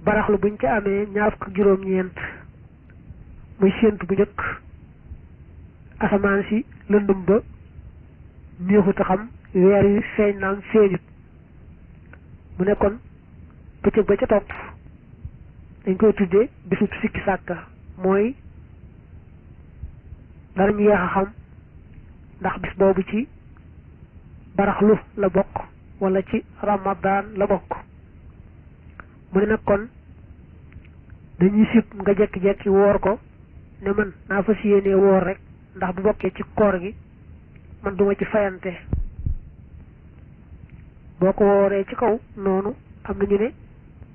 baraxlu buñ ca amee ñaar fukk juróom-ñeent muy séentu bu njëkk asamaan si lëndëm ba néexut a xam weer yi feeñ naam feeñut mu nekkoon bëccëg ba ca topp dañ koy tuddee bisub sikki sàkka mooy danañ yeex a xam ndax bis boobu ci baraxlu la bokk wala ci ramadan la bokk mu ne nag kon dañuy sib nga jekki-jekki woor ko ne man naa fas yéenee woor rek ndax bu bokkee ci koor gi man duma ci fayante boo ko wooree ci kaw noonu am na ñu ne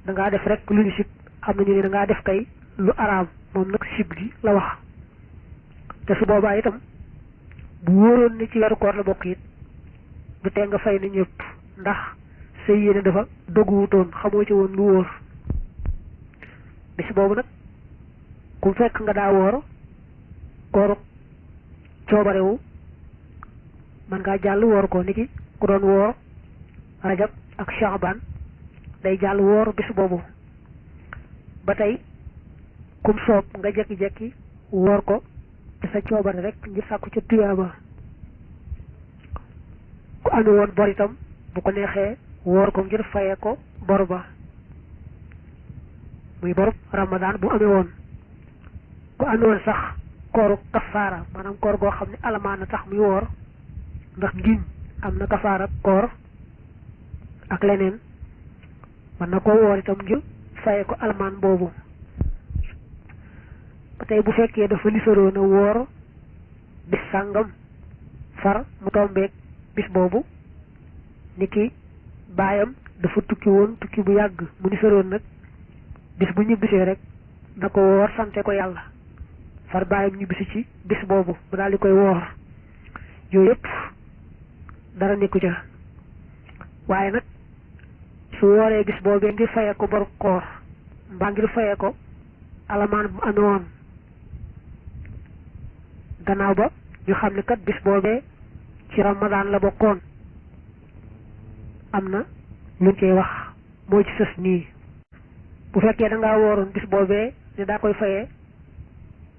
dangaa def rek lu ñu sib am na ñu ne dangaa def kay lu araam moom nag sib gi la wax te su boobaa itam bu wóoroon ni ci weeru koor la bokk it du tee nga fay na ñëpp ndax sa yéene dafa doguwutoon xamoo ci woon lu wóor bis boobu nag ku fekk nga daa woor kooru coobarewu man ngaa jàll woor ko niki ku doon woor rajab ak shaaban day jàll woor bis boobu ba tey kum soob nga jekki-jekki woor ko te sa coobare rek ngir sàkku ca tuyaaba ku amee woon bor itam bu ko neexee woor ko ngir fayee ko bor ba muy boru ramadan bu amee woon ku amee woon sax kooru kafaara maanaam koor goo xam ne alamaan na tax muy woor ndax ngiñ am na kafaara koor ak leneen mën na koo woor itam ngir fayee ko alamaan boobu ba tey bu fekkee dafa nisaroon a woor bis sàngam far mu tombeek bis boobu niki baayam dafa tukki woon tukki bu yàgg mu nisaroon nag bis bu ñibbisee rek na ko woor sante ko yàlla far baayam ñibbisi ci bis boobu mu daal di koy woor yooyu yëpp dara nekku ca waaye nag su wooree bis boobee ngir fayee ko boru koor mbaa ngir fayee ko alamaan bu amee woon gannaaw ba ñu xam ne kat bis boobee ci ramadan la bokkoon am na luñ koy wax moo ci sës nii bu fekkee da ngaa wooroon bis boobee ne daa koy fayee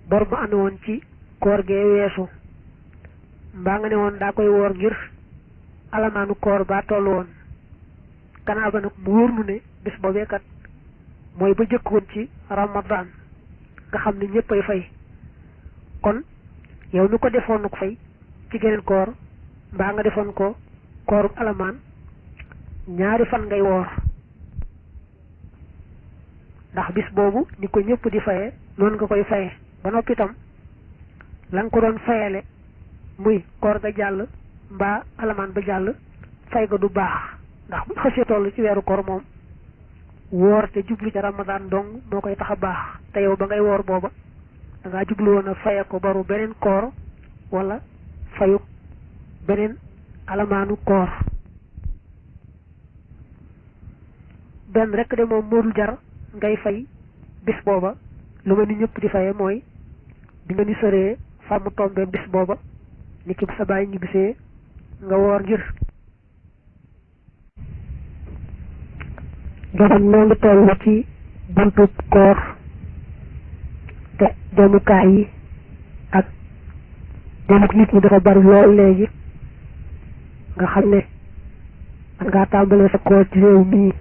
bor bu amee woon ci koor gee weesu mbaa nga ne woon daa koy woor ngir alamaanu koor baa toll woon gannaaw ba nag mu wóor nu ne bis boobee kat mooy ba jëkkoon ci ramadan nga xam ne ñëppay fay kon yow mi ko defoon ko fay ci geneen koor mbaa nga defoon ko kooru alamaan ñaari fan ngay woor ndax bis boobu ni ko ñëpp di faye noonu nga koy faye ba noppi itam la nga ko doon fayale muy koor ga jàll mbaa alamaan ba jàll fay ga du baax ndax bu xasee toll ci weeru koor moom woor te jublu ca ramadan dong moo koy tax a baax te yow ba ngay woor booba da ngaa jublu woon a faye ko baru beneen koor wala fayu beneen alamaanu koor benn rek de moom moo dul jar ngay fay bis booba lu ma ni ñëpp di faye mooy di nga ni sëree fa mu tombee bis booba ni ki sa bàyyi ñibbisee nga woor ngir joxam noo ngi toll ci buntu koor te demukaay yi ak demuk nit ñi dafa bari lool léegi nga xam ne man ngaa tàmbalee sa koor ci réew mii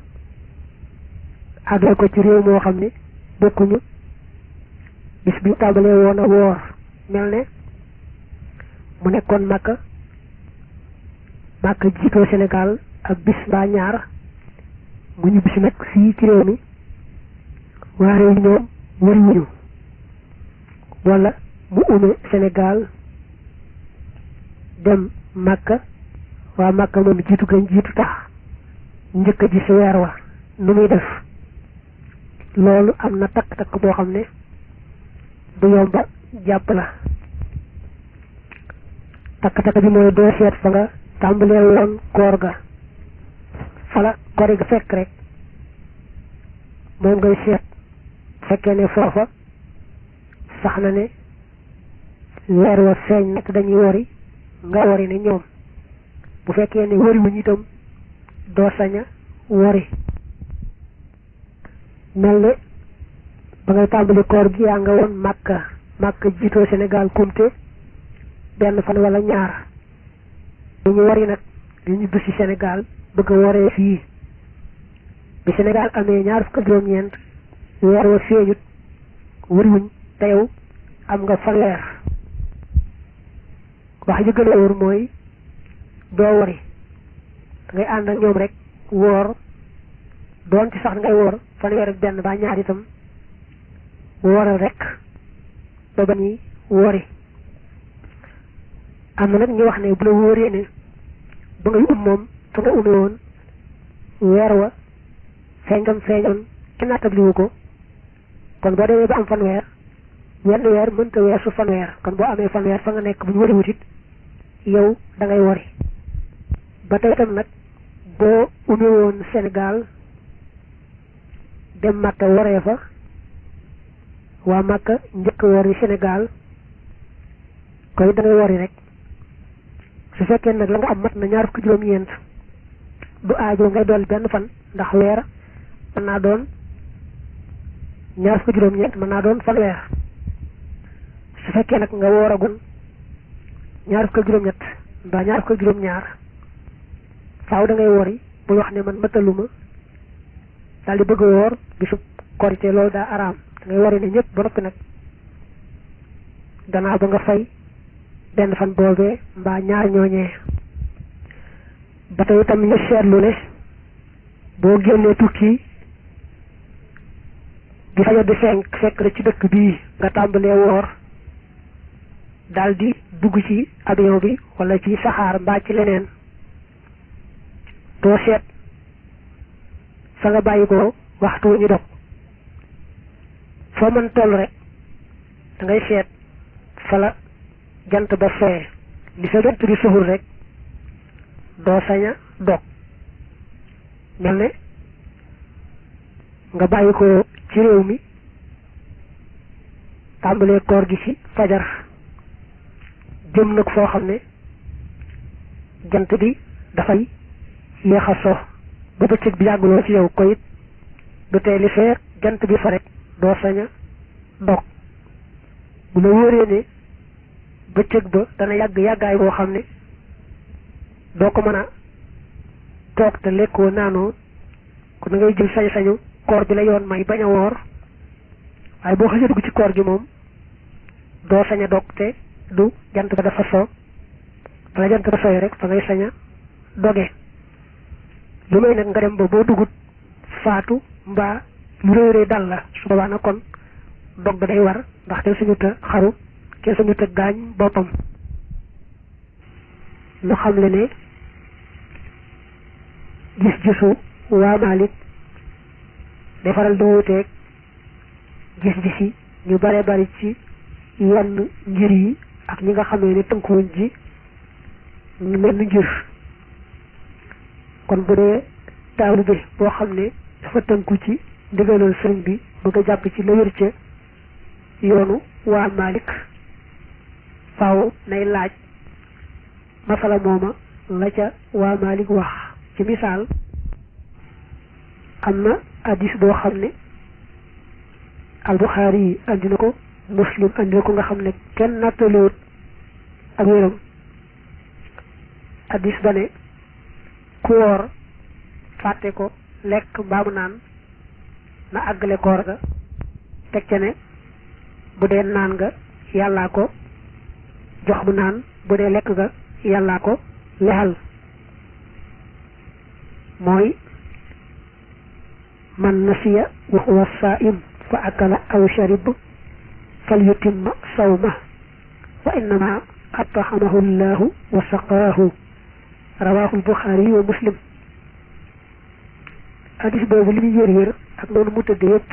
àggale ko ci réew moo xam ne bokkuñu bis bi tàmbalee woon a woor mel ne mu nekkoon Makka jiitoo Sénégal ak bis mbaa ñaar mu ñibbisi nag fii ci réew mi waa réew ñoom wëriwuñu wala mu ume Sénégal dem Makka waa Makka moom jiitu gañ jiitu tax njëkk a ji si weer wa nu muy def loolu am na takk-takk boo xam ne du yomba jàpp la takk-takk bi mooy doo seet fa nga tàmbalee woon koor ga fala koor ga fekk rek moom ngay seet fekkee ne foofa sax na ne weer wa feeñ nag dañuy wari nga wari ne ñoom bu fekkee ne wari wuñ itam doo saña wari mel ne ba ngay tàmbali koor gi yaa nga woon Makka jiitoo Sénégal kumte benn fan wala ñaar bu ñu wari nag li ñu dus ci Sénégal bëgg a waree fii bi Sénégal amee ñaar fukk ak juróom-ñeent weer wa feeñut wëriwuñ te yow am nga fanweer wax ji gën a wóor mooy doo wari da ngay ànd ak ñoom rek woor doon ci sax ngay woor fanweer ak benn ba ñaar itam wooral rek ba ba ñuy woori am na nag ñu wax ne bu la wóoree ne ba ngay moom fa nga ume woon weer wa feeñoon kenn nattabliwu ko kon boo demee ba am fanweer wenn weer mënta weesu fanweer kon boo amee fanweer fa nga nekk bu ñu wari wutit yow da ngay wori ba tey itam nag boo ume woon Sénégal dem Makka waree fa waa Makka njëkk wori Sénégal koy da ngay wori rek su fekkee nag la nga am mat na ñaar fukki juróom-ñeent du aajo ngay dolli benn fan ndax weer mën naa doon ñaar fukki juróom-ñeent mën naa doon fanweer su fekkee nag nga wooragun ñaar fukki juróom-ñett mbaa ñaar fukki juróom-ñaar faaw da ngay wori bul wax ne man mataluma daal di bëgg a woor bisu korité loolu daa araam da ngay wori ne ñëpp ba noppi nag gannaaw ba nga fay benn fan boobee mbaa ñaar ñooñee ba tey itam ñu seetlu ne boo génnee tukki di fajar di fekk rek ci dëkk bii nga tàmbalee woor daal di dugg ci avion bi wala ci saxaar mbaa ci leneen doo seet fa nga bàyyi ko waxtu ñu dog foo mën toll rek da ngay seet fa la jant ba fee li sa jant di suxul rek doo saña dog mel ne nga bàyyi ko ci réew mi tàmbalee koor gi ci fajar jëm nag foo xam ne jant bi dafay yéex a so ba bëccëg bi yàgguloo ci yow ko it du tee li fee jant bi fa rek doo saña dog bu la wóoree ne bëccëg ba dana yàggaay boo xam ne doo ko mën a toog te lekkoo naanoo kon da ngay jël sañ-sañu koor bi la yoon may bañ a woor waaye boo xasee dugg ci koor gi moom doo sañ a dog te du jant ba dafa so bala jant ba sooy rek fa ngay sañ a doge lu may nag nga dem ba boo dugut faatu mbaa lu réy dal la su boobaa nag kon dog ba day war ndax kenn suñu ta xaru kenn suñu ta gaañ boppam lu xam le ne gis-gisu waa Maalik day faral di wuuteeg gis-gis yi ñu bare bari ci yenn ngir yi ak ñi nga xamee ne tënkuwuñ ji ñu mel ni ngir kon bu dee taalu bi boo xam ne dafa tënku ci ndigalal sëriñ bi bëgg a jàpp ci la wér ca yoonu waa Maalik faaw nay laaj masala mooma la ca waa Maalik wax ci misaal am na hadis boo xam ne al-Bukhari yi andi na ko Muslim andi na ko nga xam ne kenn nattaliwut ak wéram hadis ba ne ku woor fàtte ko lekk mbaa mu naan na àggale koor ga teg ca ne bu dee naan nga yàllaa ko jox mu naan bu dee lekk nga yàllaa ko lexal mooy man nasiya wa huwa saa'im fa akala aw sharib falyutimma sawma fa innama at'amahu llahu wa saqaahu rawaahu al-Buxaari wa Muslim hadis boobu li muy yër ak noonu mu tëdd yëpp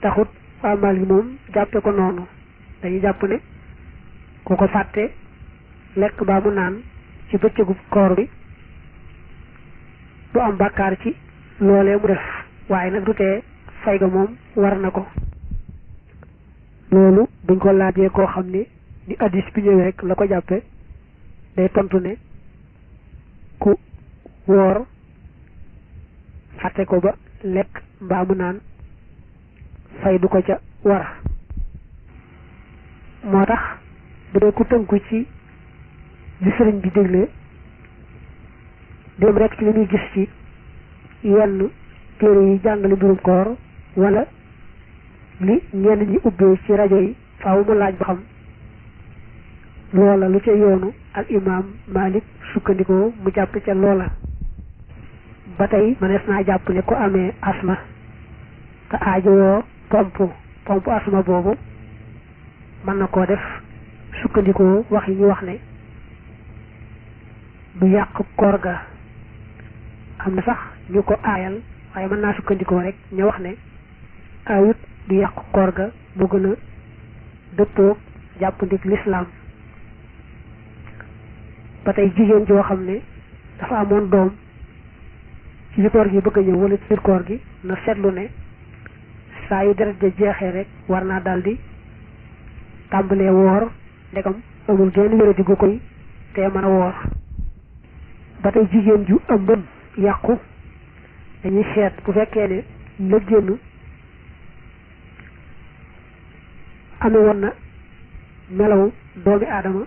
taxut waa Maalik moom jàppe ko noonu dañuy jàpp ne ku ko fàtte lekk baa mu naan ci bëccëgu koor bi du am bàkkaar ci loolee mu def waaye nag du tee fay ga moom war na ko loolu buñ ko laajee koo xam ne ni hadis bi ñëwee rek la ko jàppe day tontu ne ku woor fàtte ko ba lekk mbaa mu naan fay du ko ca war moo tax bu dee ku tënku ci li sëriñ bi dégle dem rek ci li ñuy gis ci yenn téere yi jàngale mbirum koor wala li ñenn ñi ubbee ci rajo yi faaw mu laaj ba xam loola lu ca yoonu al imam Malik sukkandikoo mu jàpp ca loola ba tey mënees naa jàpp ne ku amee asma te aajowoo pomp asma boobu mën na koo def sukkandikoo wax yi ñu wax ne du yàq koor ga am na sax ñu ko aayal waaye mën naa sukkandikoo rek ñu wax ne ayut du yàq koor ga mu gën a dëppoog jàpp ndik lislaam ba tey jigéen joo xam ne dafa amoon doom ci koor gi bëgg a ñëw wala ci biir koor gi na seetlu ne saa yu deret ja jeexee rek war naa daldi tàmbalee woor ndegam amul genn wéradi gu koy te mën a woor ba tey jigéen ju ëmbam yàqu dañuy seet bu fekkee ne la génn ame woon na melaw doomi aadama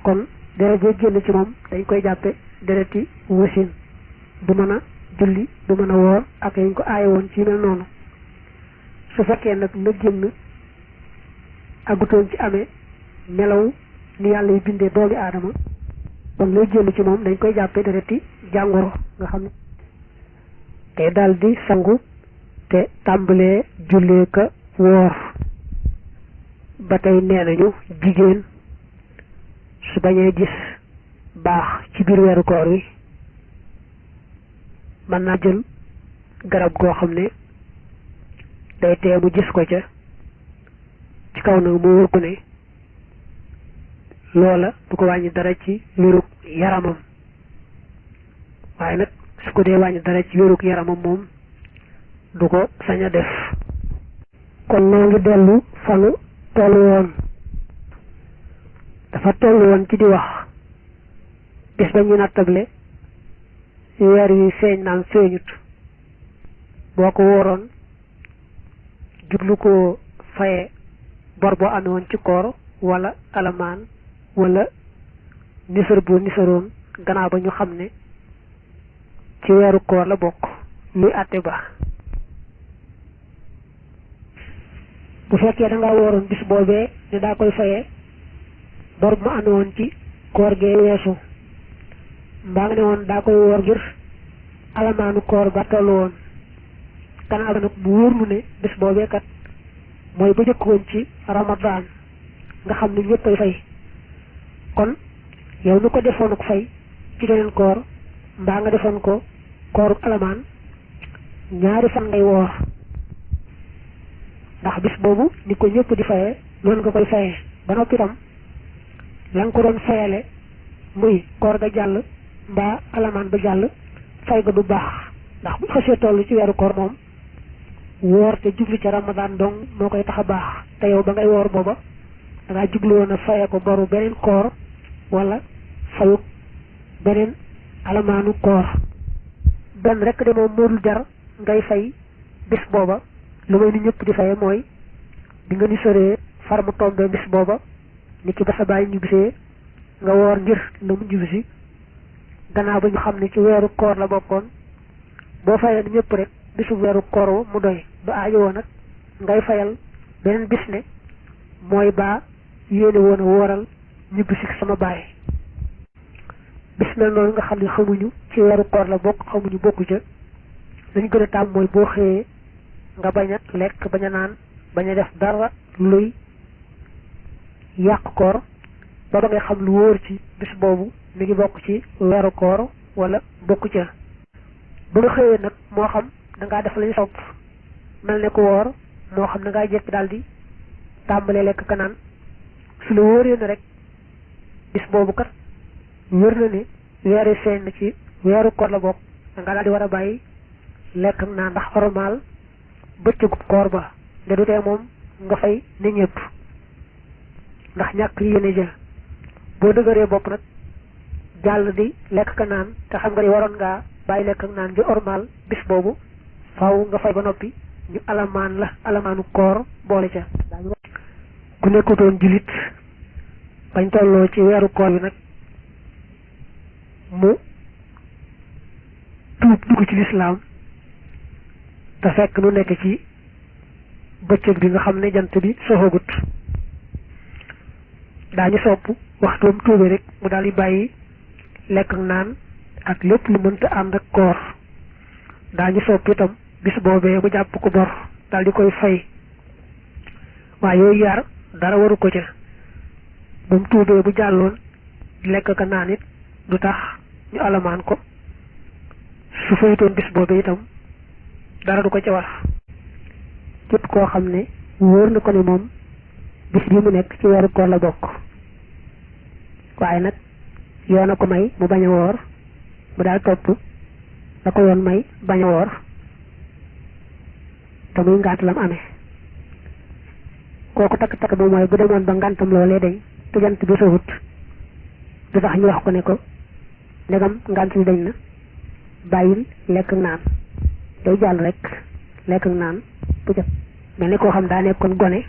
kon deret ja génn ci moom dañ koy jàppe dereti wasin du mën a julli du mën a woor ak yañ ko aaye woon ci mel noonu su fekkee nag la génn agutoon ci amee melaw ni yàlla yi bindee doomi aadama kon lay génn ci moom dañ koy jàppe dereti jàngoro nga xam ne te daldi sangu te tàmbalee jullee ka woor ba tey nee nañu jigéen su bañee gis baax ci biir weeru koor wi mën naa jël garab goo xam ne day tee mu gis ko ca ci kaw nag mu wóor ko ne loola du ko wàññi dara ci wérug yaramam waaye nag su ko dee wàññi dara ci wérug yaramam moom du ko sañ a def kon noo ngi dellu fanu toll woon dafa toll woon ci di wax bis ba ñu nattable weer yi feeñ naan feeñut boo ko wóoroon jublu ko faye bor boo amee woon ci koor wala alamaan wala nisar boo nisaroon gannaaw ba ñu xam ne ci weeru koor la bokk luy àtte ba bu fekkee da nga wóoroon bis boobee ne daa koy faye bor bu ma amee woon ci koor gee weesu mbaa nga ne woon daa koy woor ngir alamaanu koor ba tollu woon gannaaw ba nag bu wóor mu ne bis boobee kat mooy ba jëkkoon ci ramadan nga xam ne ñëppay fay kon yow mi ko defoon ak fay ci geneen koor mbaa nga defoon ko kooru alamaan ñaari fan ngay woor ndax bis boobu ni ko ñëpp di fayee noonu nga koy fayee ba noppi tam la nga ko doon fayale muy koor ga jàll mbaa alamaan ba jàll fay ga du baax ndax bu xasee toll ci weeru koor moom woor te jublu ca ramadan dong moo koy tax a baax te yow ba ngay woor booba da ngaa jublu woon a fayee ko boru beneen koor wala fayuk beneen alamaanu koor benn rek de moom moodul jar ngay fay bis booba lu may ni ñëpp di faye mooy di nga ni soree far mu tombee bis booba nit ki ba sa bàyyi ñibbisee nga woor ngir la mu ñibbisi gannaaw ba ñu xam ne ci weeru koor la bokkoon boo fayee ni ñëpp rek bisu weeru koor wa mu doy ba aajowoo nag ngay fayal beneen bis ne mooy baa yéene woon a wooral ñibbisi sama baay bis mel noonu nga xam ne xamuñu ci weeru koor la bokk xamuñu bokku ca lañu gën a tàmm mooy boo xëyee nga bañ a lekk bañ a naan bañ a def dara luy yàq koor ba ngay xam lu wóor ci bis boobu mi ngi bokk ci weeru koor wala bokku ca ba nga xëyee nag moo xam da ngaa def lañu sopp mel ne ko woor moo xam da ngaa jekk daal di tàmbalee lekk ka naan su la wóoree ne rek bis boobu kat wér na ne weeri feeñ na ci weeru koor la bokk da nga daal di war a bàyyi lekk ak naan ndax ormal bëccëgu koor ba nde du tee moom nga fay ne ñëpp ndax ñàkk yéene ja boo dëgëree bopp nag jàll di lekk ka naan te xam nga ni waroon ngaa bàyyi lekk ak naan ji ormal bis boobu faaw nga fay ba noppi ñu alamaan la alamaanu koor boole ca ku nekkutoon julit bañ tolloo ci weeru koor bi nag mu tuub dugg ci lislaam te fekk nu nekk ci bëccëg bi nga xam ne jant bi soxagut daañu sopp waxtoom tuube rek mu daal di bàyyi lekk ak naan ak lépp lu mënta ànd ak koor daañu sopp itam bis boobee mu jàpp ko bor daal di koy fay waaye yooyu yar dara waru ko ca bu mu tuubee bu jàlloon lekk ka naan it du tax ñu alamaan ko su faytoon bis boobee itam dara du ko ca war képp koo xam ne wóor na ko ne moom bis bi mu nekk ci weeru koor la bokk waaye nag yoon a ko may mu bañ a woor mu daal topp la ko yoon may bañ a woor te muy ngànt lam amee kooku takk-takk ba mooy bu demoon ba ngàntam loolee dañ te jant bi sowut du tax ñu wax ko ne ko ndegam ngànt li dañ na bàyyil lekk naan day jàll rek lekk naan bu jot mel ni koo xam daa nekkoon gone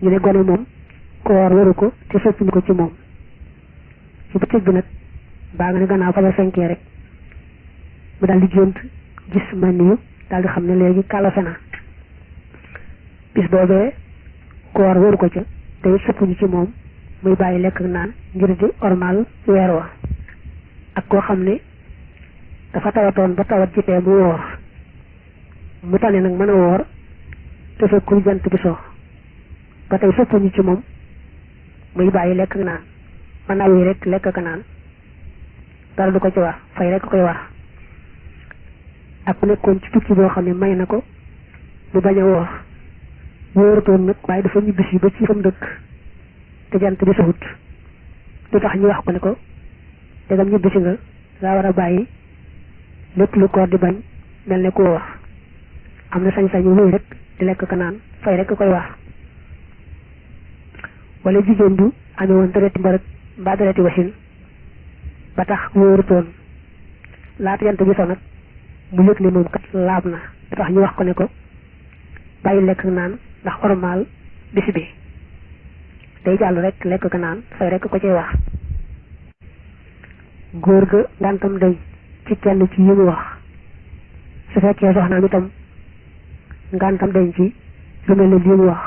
ñu ne gone moom koor waru ko te soppuñu ko ci moom ci bëccëg bi nag baa nga ne gannaaw fajar fenkee rek mu daal di gént gis man yu daal di xam ne léegi kàllafe na bis boobee koor waru ko ca te soppuñu ci moom muy bàyyi lekk naan ngir di ormal weer wa ak koo xam ne dafa tawatoon ba tawat jitee mu woor mu tane nag mën a woor te fekkul jant bi so ba tey soppuñu ci moom muy bàyyi lekk naan mën naa wéy rek lekk ak naan dara du ko ci war fay rek koy war ak ku nekkoon ci tukki boo xam ne may na ko mu bañ a woor wóoratoon nag waaye dafa ñibbisi ba ci fam dëkk te jant bi soxut lu tax ñu wax ko ne ko degam ñibbisi nga daa war a bàyyi lépp lu koor di bañ mel ne ku woor am na sañ-sañu wéy rek di lekk ka naan fay rek koy wax wala jigéen bu amee woon dereti mbarëg mbaa dereti wasin ba tax wóorutoon laata jant bi so nag mu yëg ne moom kat laab na da tax ñu wax ko ne ko bàyyi lekk naan ndax ormal bis bi day jàll rek lekk ka naan fay rek ko cay wax góor ga ngantam day ci kenn ci yi mu wax su fekkee soxnaam itam ngantam dañ ci lu mel ne lii mu wax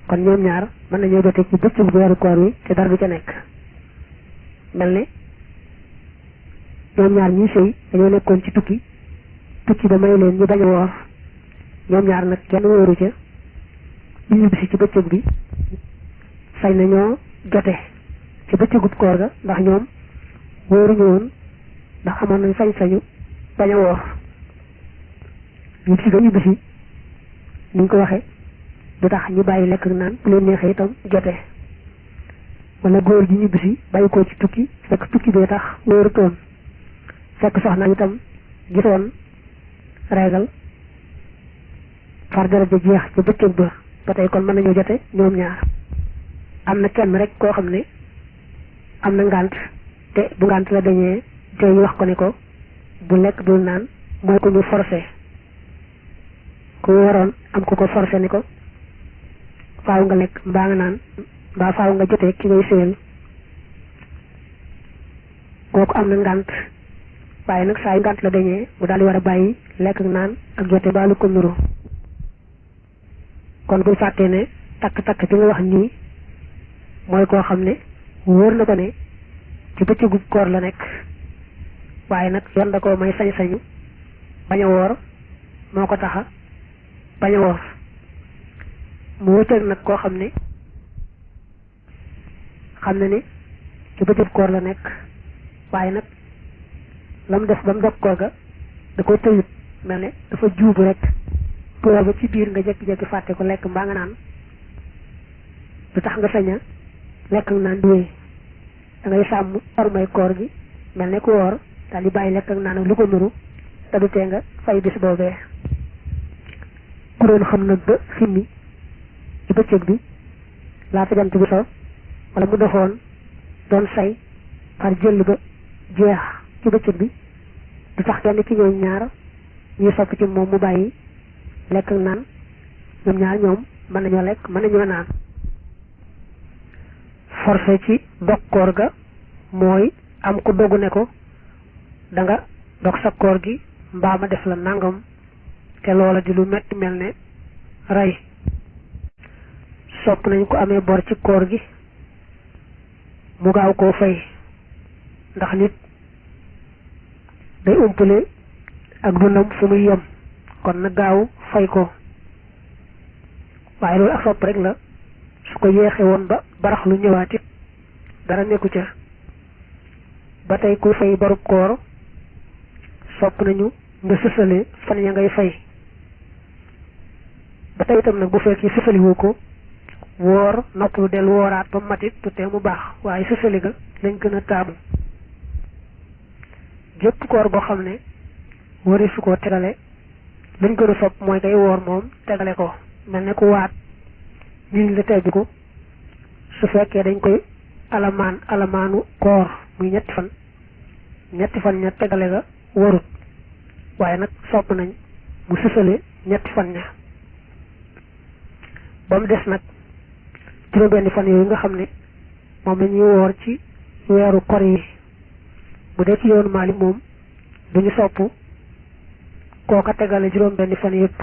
kon ñoom ñaar mën nañoo jote ci bëccëg bu weeru koor wi te dara du ca nekk mel ne ñoom ñaar ñuy sëy dañoo nekkoon ci tukki ba may leen ñu bañ a woor ñoom ñaar nag kenn wóoru ca ñu ñibbisi ci bëccëg bi sañ nañoo jote ci bëccëgub koor ga ndax ñoom wóoruñu woon ndax amoon nañ sañ-sañu bañ a woor ñibbisi ga ñibbisi ni ñu ko waxe du tax ñu bàyyi lekk naan bu leen neexee itam jote wala góor gi ñibbisi bàyyi ko ci tukki fekk tukki bee tax wóorutoon fekk soxna itam gisoon reegal far daraja jeex ci bëccëg ba tey kon mën nañoo jote ñoom ñaar am na kenn rek koo xam ne am na ngànt te bu ngànt la dañee te ñu wax ko ne ko bu lekk bul naan mooy ko ñu forcé ku waroon am ko forcé ni ko faaw nga lekk mbaa nga naan mbaa faaw nga jotee ki ngay séyal kooku am na ngànt waaye nag saa yu ngànt la dañee mu daal di war a bàyyi lekk ak naan ak jote baalu ko nuru kon bu fàttee ne takk-takk bi nga wax nii mooy koo xam ne wóor na ko ne ci bëccëgu koor la nekk waaye nag yoon da koo may sañ-sañu bañ a woor moo ko taxa bañ a woor mu wuteeg nag koo xam ne xam na ne ci bëccëgu koor la nekk waaye nag la mu def ba mu dog koor ga da koy tëyut mel ne dafa juubu rek koor ba ci biir nga jékki-jékki fàtte ko lekk mbaa nga naan du tax nga sañ a lekk naan di wéy da ngay sàmm ormay koor gi mel ne ku woor daal di bàyyi lekk ak naan ak lu ko nuru te du tee nga fay bis boobee ku doon xam nag ba ximmi ci bëccëg bi laata jant bi so wala mu doxoon doon say far jël ba jeex ci bëccëg bi du tax kenn ci ñoom ñaar ñuy sopp ci moom mu bàyyi lekk ak naan ñoom ñaar ñoom mën nañoo lekk mën nañoo naan. forcé ci dog koor ga mooy am ku dogu ne ko da nga dog sa koor gi mbaa ma def la nangam te loola di lu metti mel ne rey. sopp nañ ko amee bor ci koor gi mu gaaw koo fay ndax nit day umpale ak dundam fu muy yem kon na gaaw fay ko waaye loolu ak sopp rek la su ko yeexe woon ba barax lu ñëwaat it dara nekku ca. ba tey kuy fay barub koor sopp nañu nga sësale fan ya ngay fay. ba tey itam nag bu fekkee sësaliwoo ko woor noppalu del wooraat ba matit tu tee mu baax waaye sësali ga lañ gën a taamu. gépp koor goo xam ne wari su ko tegale lañ gën a sopp mooy kay woor moom tegale ko mel ne ku waat ñu la tegg ko su fekkee dañ koy alamaanu koor muy ñetti fan ña tegale ga warut waaye nag sopp nañ mu sësale ñetti fan ña ba mu des nag juróom-benni fan yooyu nga xam ne moom la ñuy woor ci weeru kor yi. bu dee ci yoonu Maalik moom duñu sopp kooka tegale juróom-benni fan yépp